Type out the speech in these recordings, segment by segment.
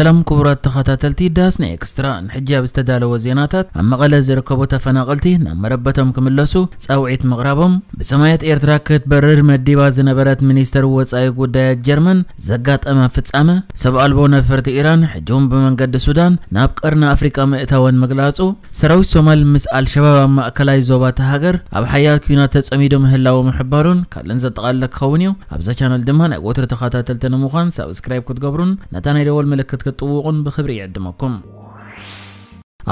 ሰላም ክቡራት ተኸታተልቲ ዳስና ኤክስትራ፣ ንሕጂ ኣብ ዝተዳለወ ዜናታት፣ ኣብ መቐለ ዝርከቡ ተፈናቐልቲ ናብ መረበቶም ክምለሱ ጻውዒት ምቕራቦም፣ ብሰማያት ኤርትራ ክትበርር መዲባ ዝነበረት ሚኒስተር ወጻኢ ጉዳያት ጀርመን ዘጋጠመ ፍጻመ፣ ሰብ ኣልቦ ነፈርቲ ኢራን ሕጂ እውን ብመንገዲ ሱዳን ናብ ቀርኒ ኣፍሪቃ ምእታወን ምግላጹ፣ ሰራዊት ሶማል ምስ ኣልሸባብ ኣብ ማእከላይ ዞባ እታ ሃገር ኣብ ሓያል ኲናት ተጸሚዱ ምህላዉ ምሕባሩን ካልእን ዘጠቓለለ ክኸውን እዩ። ኣብዛ ቻነል ድማ ናይ ወትሩ ተኸታተልቲ ንምዃን ሳብስክራይብ ክትገብሩን ነታ ናይ ደወል ምልክት ክትጥውቑን ብኽብሪ ይዕድመኩም።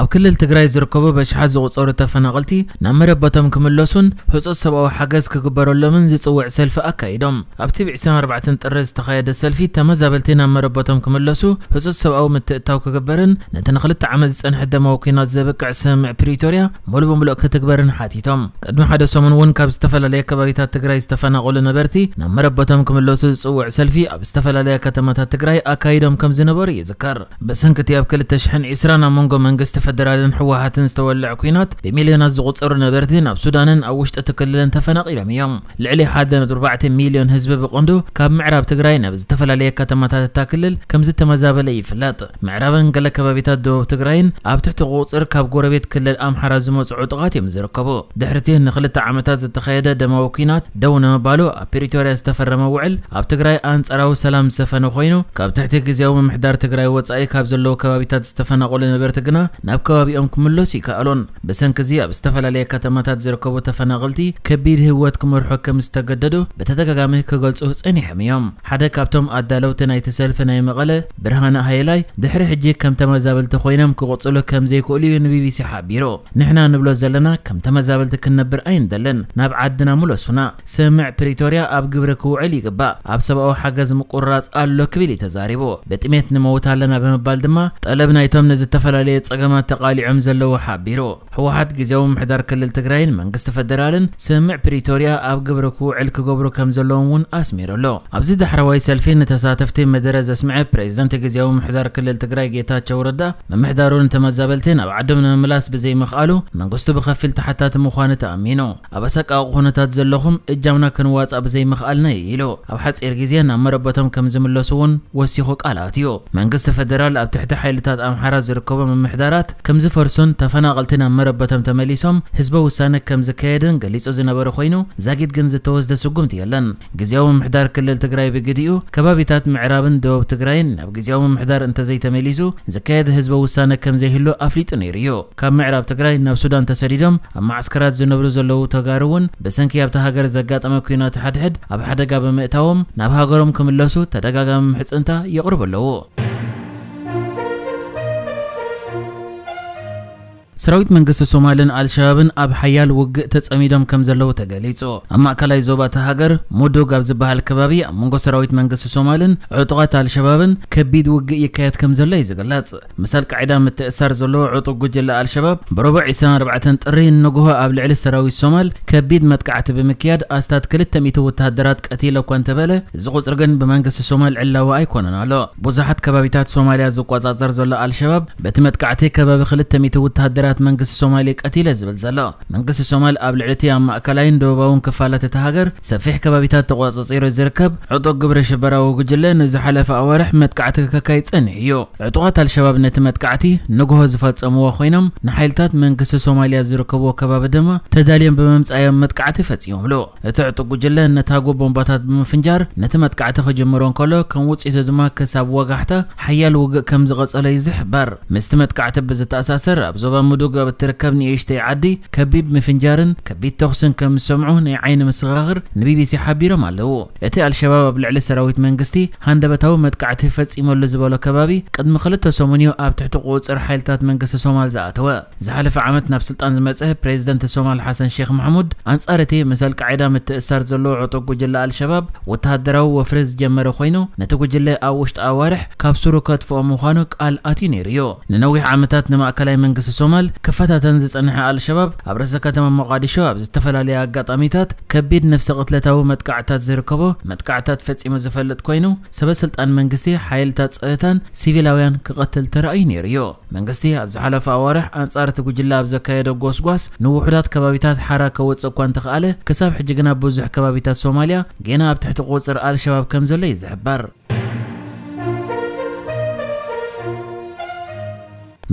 ኣብ ክልል ትግራይ ዝርከቡ በሽሓት ዝቑጸሩ ተፈናቐልቲ ናብ መረበቶም ክምለሱን ህጹጽ ሰብኣዊ ሓገዝ ክግበረሎምን ዝጽውዕ ሰልፊ ኣካይዶም። ኣብቲ ብ ዕስራን ኣርባዕተን ጥሪ ዝተኻየደ ሰልፊ፣ ተመዛበልቲ ናብ መረበቶም ክምለሱ ህጹጽ ሰብኣዊ ምትእትታው ክግበርን ነቲ ንኽልተ ዓመት ዝጸንሐ ደማዊ ኲናት ዘብቅዕ ስምምዕ ፕሪቶርያ ሙሉእ ብምሉእ ክትግበርን ሓቲቶም። ቅድሚ ሓደ ሰሙን እውን ካብ ዝተፈላለየ ከባቢታት ትግራይ ዝተፈናቐሉ ነበርቲ ናብ መረበቶም ክምለሱ ዝጽውዕ ሰልፊ ኣብ ዝተፈላለያ ከተማታት ትግራይ ኣካይዶም ከም ዝነበሩ ይዝከር። ብሰንኪ እቲ ኣብ ክልተ ሽሕን ዕስራን ኣብ መንጎ መንግስቲ ፈደራልን ህወሓትን ዝተወልዐ ኲናት፣ ብሚልዮናት ዝቑጸሩ ነበርቲ ናብ ሱዳንን ኣብ ውሽጢ እቲ ክልልን ተፈናቒሎም እዮም። ልዕሊ ሓደ ነጥቢ ኣርባዕተ ሚልዮን ህዝቢ ብቐንዱ ካብ ምዕራብ ትግራይ ናብ ዝተፈላለየ ከተማታት እታ ክልል ከም ዝተመዛበለ ይፍለጥ። ምዕራብን ገለ ከባቢታት ደቡብ ትግራይን ኣብ ትሕቲ ቁጽር ካብ ጎረቤት ክልል ኣምሓራ ዝመጹ ዕጡቓት እዮም ዝርከቡ። ድሕሪ እቲ ንኽልተ ዓመታት ዝተኻየደ ደማዊ ኲናት ደው ንምባሉ ኣብ ፕሪቶርያ ዝተፈረመ ውዕል ኣብ ትግራይ ኣንጻራዊ ሰላም ዝሰፈነ ኮይኑ፣ ካብ ትሕቲ ግዝያዊ ምምሕዳር ትግራይ ወጻኢ ካብ ዘለዉ ከባቢታት ዝተፈናቐሉ ነበርቲ ግና ናብ ከባቢኦም ክምለሱ ይከኣሉን። ብሰንኪ እዚ ኣብ ዝተፈላለየ ከተማታት ዝርከቡ ተፈናቐልቲ ከቢድ ህይወት ክመርሑ ከም ዝተገደዱ ብተደጋጋሚ ክገልጹ ጸኒሖም እዮም። ሓደ ካብቶም ኣዳለውቲ ናይቲ ሰልፊ ናይ መቐለ ብርሃነ ሃይላይ ድሕሪ ሕጂ ከም ተመዛበልቲ ኮይኖም ክቕጽሉ ከም ዘይክእሉ እዩ ንቢቢሲ ሓቢሩ። ንሕና ንብሎ ዘለና ከም ተመዛበልቲ ክንነብር ኣይንደልን፣ ናብ ዓድና ምለሱና። ስምምዕ ፕሪቶርያ ኣብ ግብሪ ክውዕል ይግባእ። ኣብ ሰብኣዊ ሓገዝ ምቁርራጽ ኣሎ ክብል እዩ ተዛሪቡ። ብጥሜት ንመውት ኣለና ብምባል ድማ ጠለብ ናይቶም ንዝተፈላለየ ጸገማት ተቓሊዖም ዘለዉ ሓቢሩ። ህወሓት ግዝያዊ ምምሕዳር ክልል ትግራይን መንግስቲ ፈደራልን ስምምዕ ፕሪቶርያ ኣብ ግብሪ ክውዕል ክገብሩ ከም ዘለዎም እውን ኣስሚሩ ኣሎ። ኣብዚ ዳሕረዋይ ሰልፊ ንተሳተፍቲ መደረ ዘስምዐ ፕሬዝደንት ግዝያዊ ምምሕዳር ክልል ትግራይ ጌታቸው ረዳ፣ ምምሕዳሩ ንተመዛበልቲ ናብ ዓዶም ንምምላስ ብዘይምኽኣሉ መንግስቱ ብኸፊል ተሓታቲ ምዃኑ ተኣሚኑ። ኣብ ኣሰቃቂ ኩነታት ዘለኹም እጃምና ክንዋጻእ ብዘይምኽኣልና እዩ ኢሉ። ኣብ ሓጺር ግዜ ናብ መረበቶም ከም ዝምለሱ እውን ወሲኹ ቃል ኣትዩ። መንግስቲ ፈደራል ኣብ ትሕቲ ሓይልታት ኣምሓራ ዝርከቡ ምምሕዳራት ከም ዝፈርሱን ተፈናቐልቲ ናብ መረበቶም ተመሊሶም ህዝበ ውሳነ ከም ዝካየድን ገሊጹ ዝነበረ ኮይኑ፣ ዛጊድ ግን ዝተወስደ ስጉምቲ የለን። ግዝያዊ ምምሕዳር ክልል ትግራይ ብግዲኡ፣ ከባቢታት ምዕራብን ደቡብ ትግራይን ናብ ግዝያዊ ምምሕዳር እንተዘይተመሊሱ ዝካየድ ህዝበ ውሳነ ከም ዘይህሉ ኣፍሊጡ ነይሩ እዩ። ካብ ምዕራብ ትግራይ ናብ ሱዳን ተሰዲዶም ኣብ ማዕስከራት ዝነብሩ ዘለዉ ተጋሩ እውን ብሰንኪ ኣብታ ሃገር ዘጋጠመ ኲናት ሓድሕድ ኣብ ሓደጋ ብምእታዎም ናብ ሃገሮም ክምለሱ ተደጋጋሚ ምሕጽንታ የቕርቡ ኣለዉ። ሰራዊት መንግስቲ ሶማልን ኣልሸባብን ኣብ ሓያል ውግእ ተጸሚዶም ከም ዘለዉ ተገሊጹ። ኣብ ማእከላይ ዞባ እታ ሃገር ሙዱግ ኣብ ዝበሃል ከባቢ ኣብ መንጎ ሰራዊት መንግስቲ ሶማልን ዕጡቓት ኣልሸባብን ከቢድ ውግእ ይካየድ ከም ዘሎ እዩ ዝግለጽ። ምስ ኣልቃዒዳ ምትእሳር ዘለዎ ዕጡቕ ጉጅለ ኣልሸባብ ብረቡዕ ዕስራን ኣርባዕተን ጥሪ ንግሆ ኣብ ልዕሊ ሰራዊት ሶማል ከቢድ መጥቃዕቲ ብምክያድ ኣስታት ክልተ ሚእቲ ወተሃደራት ቀቲለ እኳ እንተበለ፣ እዚ ቁጽሪ ግን ብመንግስቲ ሶማል ዕላዊ ኣይኮነን ኣሎ። ብዙሓት ከባቢታት ሶማልያ ዝቆጻጸር ዘሎ ኣልሸባብ በቲ መጥቃዕቲ ከባቢ ክልተ ሚእቲ ወተሃደራት መንግስቲ ሶማል ቀቲለ ዝብል ዘሎ። መንግስቲ ሶማል ኣብ ልዕሊ እቲ ኣብ ማእከላይን ደቡባውን ክፋላት እታ ሃገር ሰፊሕ ከባቢታት ተቆጻጺሩ ዝርከብ ዕጡቕ ግብረ ሽበራዊ ጉጅለ ንዝሓለፈ ኣዋርሕ መጥቃዕቲ ከካይድ ጸኒሑ እዩ። ዕጡቓት ኣልሸባብ ነቲ መጥቃዕቲ ንግሆ ዝፈጸምዎ ኮይኖም፣ ንሓይልታት መንግስቲ ሶማልያ ዝርከብዎ ከባቢ ድማ ተዳልዮም ብምምጻዮም መጥቃዕቲ ፈጺሞምሉ። እቲ ዕጡቕ ጉጅለ ነታጉ ቦምባታት ብምፍንጃር ነቲ መጥቃዕቲ ክጅምሮ እንከሎ፣ ከም ውጽኢቱ ድማ ክሳብ ወጋሕታ ሓያል ውግእ ከም ዝቐጸለ እዩ ዝሕበር። ምስቲ መጥቃዕቲ ብዝተኣሳሰር፣ ኣብ ዞባ ሙዱግ ኣብ እትርከብ ንእሽተይ ዓዲ ከቢድ ምፍንጃርን ከቢድ ተኹስን ከም ዝሰምዑ ናይ ዓይኒ ምስኽር ንቢቢሲ ሓቢሮም ኣለዉ። እቲ ኣልሸባብ ኣብ ልዕሊ ሰራዊት መንግስቲ ሃንደበታዊ መጥቃዕቲ ፈጺመሉ ዝበሎ ከባቢ ቅድሚ ክልተ ሰሙን እዩ ኣብ ትሕቲ ቁጽጽር ሓይልታት መንግስቲ ሶማል ዝኣተወ። ዝሓለፈ ዓመት ናብ ስልጣን ዝመጸ ፕሬዝደንት ሶማል ሓሰን ሼክ ማሕሙድ፣ ኣንጻር እቲ ምስ ኣልቃዒዳ ምትእሳር ዘለዎ ዕጡቕ ጉጅለ ኣልሸባብ ወተሃደራዊ ወፍሪ ዝጀመረ ኮይኑ፣ ነቲ ጉጅለ ኣብ ውሽጢ ኣዋርሕ ካብ ሱሩ ከጥፍኦ ምዃኑ ቃል ኣትዩ ነይሩ እዩ። ንነዊሕ ዓመታት ንማእከላይ መንግስቲ ሶማል ክፈታተን ዝጸንሐ ኣልሸባብ፣ ኣብ ርእሰ ከተማ ሞቓዲሾ ኣብ ዝተፈላለየ ኣጋጣሚታት ከቢድ ነፍሰ ቅትለታዊ መጥቃዕታት ዝርከቦ መጥቃዕታት ፈጺሙ ዝፈልጥ ኮይኑ፣ ሰበ ስልጣን መንግስቲ፣ ሓይልታት ጸጥታን ሲቪላውያን ክቐትል ተራእዩ ነይሩ እዩ። መንግስቲ ኣብ ዝሓለፈ ኣዋርሕ ኣንጻር እቲ ጉጅለ ኣብ ዘካየዶ ጎስጓስ ንውሑዳት ከባቢታት ሓራ ከወጽእ እኳ እንተኸኣለ፣ ክሳብ ሕጂ ግና ብዙሕ ከባቢታት ሶማልያ ጌና ኣብ ትሕቲ ቁጽጽር ኣልሸባብ ከም ዘሎ እዩ ዝሕበር።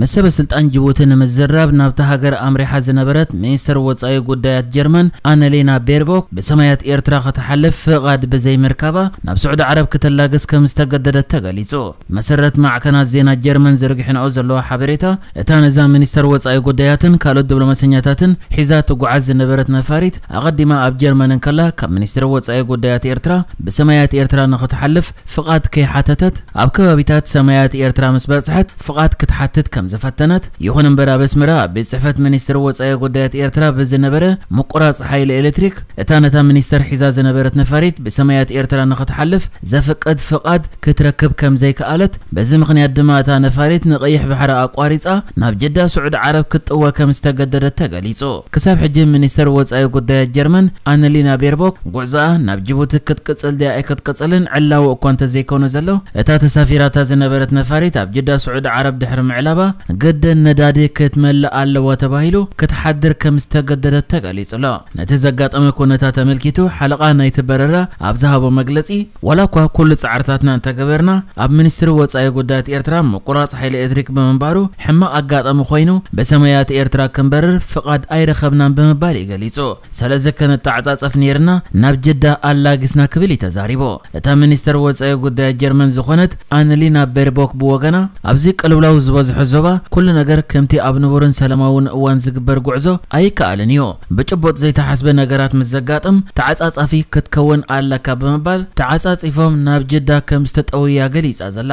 ምስ ሰበ ስልጣን ጅቡቲ ንምዝራብ ናብታ ሃገር ኣምሪሓ ዝነበረት ሚኒስተር ወጻኢ ጉዳያት ጀርመን ኣነሌና ቤርቦክ ብሰማያት ኤርትራ ክትሓልፍ ፍቓድ ብዘይምርካባ ናብ ስዑዲ ዓረብ ክትላገስ ከም ዝተገደደት ተገሊጹ። መሰረት ማዕከናት ዜና ጀርመን ዘርጊሕንኦ ዘለዋ ሓበሬታ፣ እታ ነዛ ሚኒስተር ወጻኢ ጉዳያትን ካልኦት ዲፕሎማሰኛታትን ሒዛ ትጓዓዝ ዝነበረት ነፋሪት ኣቐዲማ ኣብ ጀርመን እንከላ ካብ ሚኒስትሪ ወጻኢ ጉዳያት ኤርትራ ብሰማያት ኤርትራ ንኽትሓልፍ ፍቓድ ከይሓተተት፣ ኣብ ከባቢታት ሰማያት ኤርትራ ምስ በጽሐት ፍቓድ ክትሓትት ከም ዝፈተነት፣ ይኹን እምበር ኣብ ኣስመራ ኣብ ቤት ጽሕፈት ሚኒስትሪ ወጻኢ ጉዳያት ኤርትራ ብዝነበረ ምቁራጽ ሓይሊ ኤሌክትሪክ፣ እታ ነታ ሚኒስተር ሒዛ ዝነበረት ነፋሪት ብሰማያት ኤርትራ ንኽትሓልፍ ዘፍቅድ ፍቓድ ክትረክብ ከም ዘይከኣለት፣ በዚ ምኽንያት ድማ እታ ነፋሪት ንቐይሕ ባሕሪ ኣቋሪጻ ናብ ጀዳ ስዑዲ ዓረብ ክትጥወ ከም ዝተገደደት ተገሊጹ። ክሳብ ሕጂ ሚኒስተር ወጻኢ ጉዳያት ጀርመን ኣነሊና ቤርቦክ ጉዕዞኣ ናብ ጅቡቲ ክትቅጽል ድያ ኣይክትቅጽልን ዕላዊ እኳ እንተዘይኮነ ዘሎ፣ እታ ተሳፊራታ ዝነበረት ነፋሪት ኣብ ጅዳ ስዑዲ ዓረብ ድሕሪ ምዕላባ ግድን ነዳዲ ክትመልእ ኣለዋ ተባሂሉ ክትሓድር ከም ዝተገደደት ተገሊጹ ኣሎ። ነቲ ዘጋጠመ ኩነታት ኣመልኪቱ ሓለቓ ናይቲ በረራ ኣብ ዝሃቦ መግለጺ፣ ዋላ እኳ ኩሉ ጻዕርታትና እንተገበርና፣ ኣብ ሚኒስትሪ ወጻኢ ጉዳያት ኤርትራ ምቁራጽ ሓይሊ ኤሌክትሪክ ብምንባሩ ሕማቕ ኣጋጣሚ ኮይኑ ብሰማያት ኤርትራ ክንበርር ፍቓድ ኣይረኸብናን ብምባል እዩ ገሊጹ። ስለዚ ከነተዓጻጸፍ ነይርና ናብ ጅዳ ኣላጊስና ክብል እዩ ተዛሪቡ። እታ ሚኒስተር ወጻኢ ጉዳያት ጀርመን ዝኾነት ኣነሊና ቤርቦክ ብወገና፣ ኣብዚ ቅልውላው ዝበዝሖ ዞባ ኩሉ ነገር ከምቲ ኣብ ንቡርን ሰላማውን እዋን ዝግበር ጉዕዞ ኣይከኣልን እዩ። ብጭቡጥ ዘይተሓስበ ነገራት ምስ ዘጋጥም ተዓጻጻፊ ክትከውን ኣለካ ብምባል ተዓጻጺፎም ናብ ጅዳ ከም ዝተጠውያ ገሊጻ ዘላ።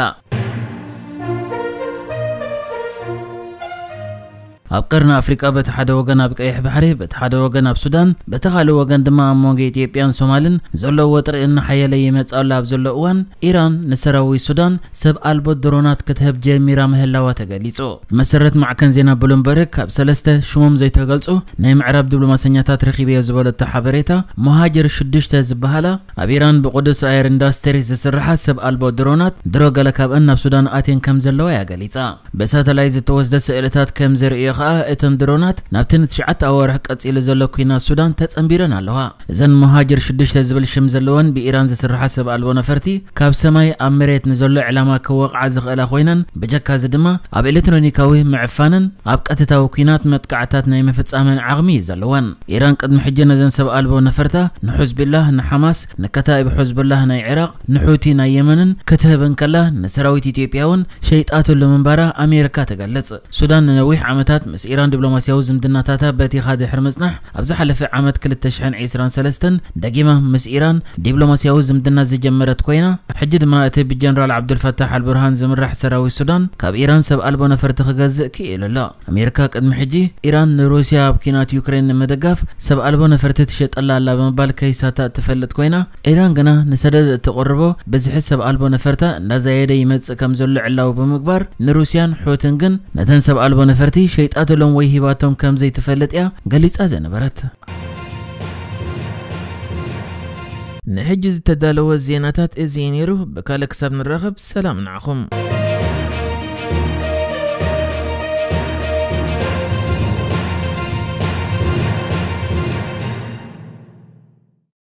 ኣብ ቀርኒ ኣፍሪቃ በቲ ሓደ ወገን ኣብ ቀይሕ ባሕሪ፣ በቲ ሓደ ወገን ኣብ ሱዳን፣ በቲ ካልእ ወገን ድማ ኣብ መንጎ ኢትዮጵያን ሶማልን ዘሎ ወጥሪ እናሓየለ ይመጽእ ኣሎ ኣብ ዘሎ እዋን፣ ኢራን ንሰራዊት ሱዳን ሰብ ኣልቦ ድሮናት ክትህብ ጀሚራ ምህላዋ ተገሊጹ። ብመሰረት ማዕከን ዜና ብሉምበርግ፣ ካብ ሰለስተ ሽሞም ዘይተገልጹ ናይ ምዕራብ ዲፕሎማሰኛታት ረኺበዮ ዝበለቶ ሓበሬታ፣ መሃጅር ሽዱሽተ ዝበሃላ ኣብ ኢራን ብቅዱስ ኣየር ኢንዳስትሪ ዝስርሓ ሰብ ኣልቦ ድሮናት ድሮ ገለ ካብአን ናብ ሱዳን ኣትየን ከም ዘለዋ እያ ገሊጻ። ብሳተላይት ዝተወስደ ስእልታት ከም ዘርእዮ ከኣ፣ እተን ድሮናት ናብቲ ንትሽዓተ ኣዋርሕ ቀጺሉ ዘሎ ኲናት ሱዳን ተጸንቢረን ኣለዋ። እዘን መሃጅር ሽዱሽተ ዝብል ሽም ዘለወን ብኢራን ዝስርሓ ሰብ ኣልቦ ነፈርቲ፣ ካብ ሰማይ ኣብ መሬት ንዘሎ ዕላማ ክወቕዓ ዝኽእላ ኮይነን፣ ብጀካዚ ድማ ኣብ ኤሌክትሮኒካዊ ምዕፋንን ኣብ ቀጥታዊ ኲናት መጥቃዕታት ናይ ምፍጻምን ዓቕሚ እዩ ዘለወን። ኢራን ቅድሚ ሕጂ ነዘን ሰብ ኣልቦ ነፈርታ ንሑዝቢላህ፣ ንሓማስ፣ ንከታኢብ ሑዝቡላህ ናይ ዒራቕ፣ ንሑቲ ናይ የመንን ክትህብ እንከላ፣ ንሰራዊት ኢትዮጵያ እውን ሸይጣትሉ ምንባራ ኣሜሪካ ትገልጽ። ሱዳን ንነዊሕ ዓመታት ምስ ኢራን ዲፕሎማስያዊ ዝምድናታታ በቲኻ ድሕሪ ምጽናሕ፣ ኣብ ዝሓለፈ ዓመት ክልተ ሽሕን ዕስራን ሰለስተን ደጊማ ምስ ኢራን ዲፕሎማስያዊ ዝምድና ዝጀመረት ኮይና፣ ሕጂ ድማ እቲ ብጀነራል ዓብዱልፈታሕ ኣልቡርሃን ዝምራሕ ሰራዊት ሱዳን ካብ ኢራን ሰብ ኣልቦ ነፈርቲ ክገዝእ ክኢሉ ኣሎ። ኣሜሪካ ቅድሚ ሕጂ ኢራን ንሩስያ ኣብ ኲናት ዩክሬን ንምድጋፍ ሰብ ኣልቦ ነፈርቲ ትሸጠላ ኣላ ብምባል ከይሳታ እትፈልጥ ኮይና፣ ኢራን ግና ንሰደድ እትቕርቦ ብዝሒ ሰብ ኣልቦ ነፈርታ እንዳዛየደ ይመጽእ ከም ዘሎ ዕላዊ ብምግባር፣ ንሩስያን ሑትን ግን ነተን ሰብ ኣልቦ ነፈርቲ ሸይጣትሎም ወይ ሂባቶም ከም ዘይትፈልጥ እያ ገሊጻ ዝነበረት። ንሕጂ ዝተዳለወ ዜናታት እዚ እዩ ነይሩ። ብካልእ ክሳብ ንራኸብ ሰላም ንዓኹም።